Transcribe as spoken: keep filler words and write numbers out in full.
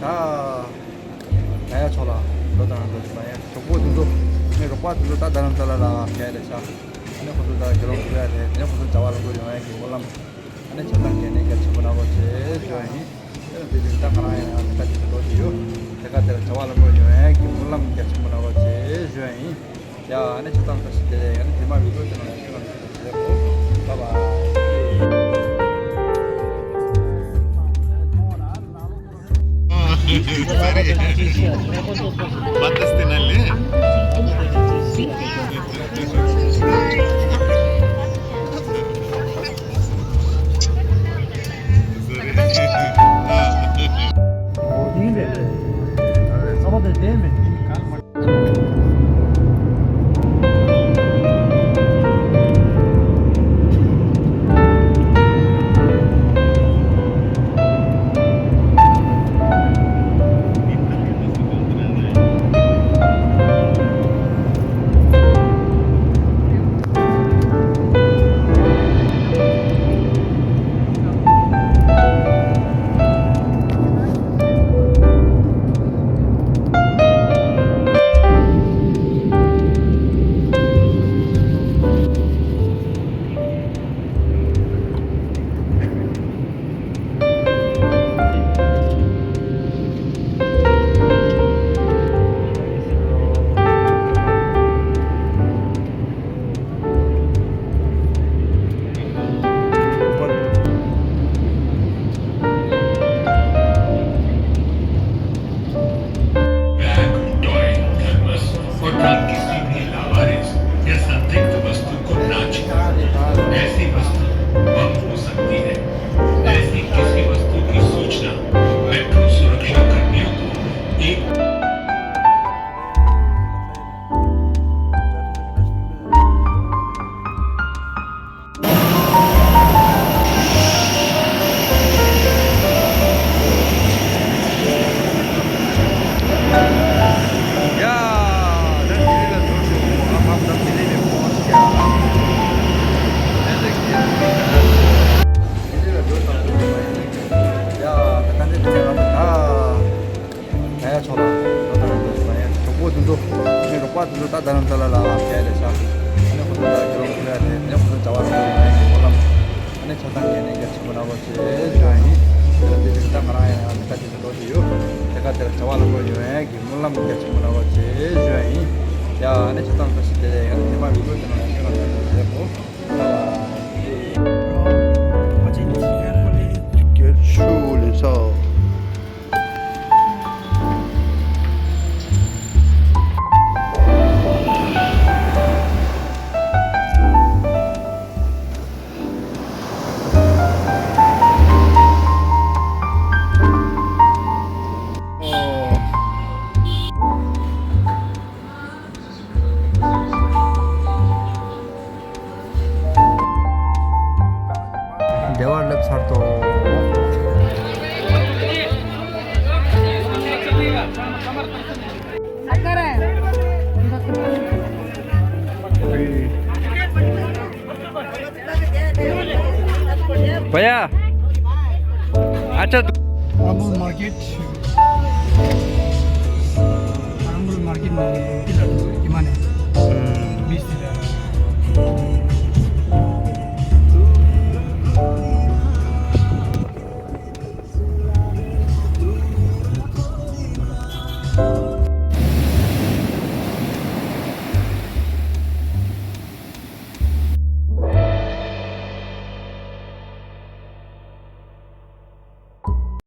ད་ད་ཡ་ཆོག་ལ། ལོ་དང་ལོ་ཆུ་ལ་ཡ་གྲོགས་པོ་དེ་ཚོ། ངའི་རོགས་པ་དེ་ཚོ་ད་རྡ་རམ་ས་ལ་ལ་ག་ཡ་རེད་ཤག་ཨ་ནི་ཁོ་ཚོ་ད་དགེ་སློང་ཁོ་ཡ་རེད། དེ་ནས་ཁོ་ཚོ་བྱ་བ་ལ་འགོ་ཡོང་ཡ་གི་སྨོན་ལམ། ཨ་ནི་ཆ་ཚང་གལ་གནད་གལ་ཆེན་པོ་གནང་རོགས་བྱེད་ཞུ་ཡ་ཡིན། དེ་ལ་དེ་བཞིན་ད་ང་རང་ཡང་ད་ཅིག་འགྲོ་གི་ཡོད། དེ་ག་དེར་བྱ་བ་ལ་འགོ་ཡོང་ཡ་གི་སྨོན་ལམ་གལ་ཆེན་པོ་གནང་རོགས་བྱེད་ཞུ་ཡ་ཡིན། ཡ་ཨ་ནི་ཆ་ཚང་བཀྲ་ཤིས་བདེ་ལེགས། ཨ་ནི་རྗེས་མ་བི་ཌི་ཡོ་དེ་ནང་ལ་ཁྱེད་རང་ཚོ་བྱེད་དགོས། བྷའི་བྷའི། Sorry. Matas tenale. Bag, toy, thermos और ट्रक किसी भी लावारिस या संदिग्ध वस्तु को ना छुएं। ऐसी वस्तु बम हो सकती है। ऐसी किसी वस्तु की सूचना मेट्रो सुरक्षा कर्मियों को एक ད་ཡ་ཆོག་ལ། ད་ད་རང་ཚོ་ཡ་གྲོགས་པོ་དེ་ཚོ། ངའི་རོགས་པ་དེ་ཚོ་ད་རྡ་རམ་ས་ལ་ལ་ག་ཡ་རེད་ཤག་ཨ་ནི་ཁོ་ཚོ་ད་དགེ་སློང་ཁོ་ཡ་རེད། ཨ་ནི་ཁོ་ཚོ་བྱ་བ་རང་ཚོ་ཡ་གི་སྨོན་ལམ། ཨ་ནི་ཆ་ཚང་གལ་གནད་གལ་ཆེན་པོ་གནང་རོགས་བྱེད་ཞུ་ཡ་ཡིན། དེ་ལ་དེ་བཞིན་ད་ང་རང་ཡང་ད་དེ་ཚོ་འགྲོ་གི་ཡོད། དེ་ག་དེར་བྱ་བ་ལ་འགོ་ཡོང་ཡ་གི་སྨོན་ལམ་གལ་ཆེན་པོ་གནང་རོགས་བྱེད་ཞུ་ཡ་ཡིན། ཡ་ཨ་ནི་ཆ་ཚང་བཀྲ་ཤིས་བདེ་ལེགས། ཨ་ནི་རྗེས་མ་བི་ཌི་ཡོ་དེ་ནང་ལ་ཁྱེད་རང་ཚོ་བྱེད་དགོས། ད་བ། བདེ་བར་སླེབས་ཚར་ཏོ། भैया, अच्छा। आरामबोल मार्केट। आरामबोल मार्केट में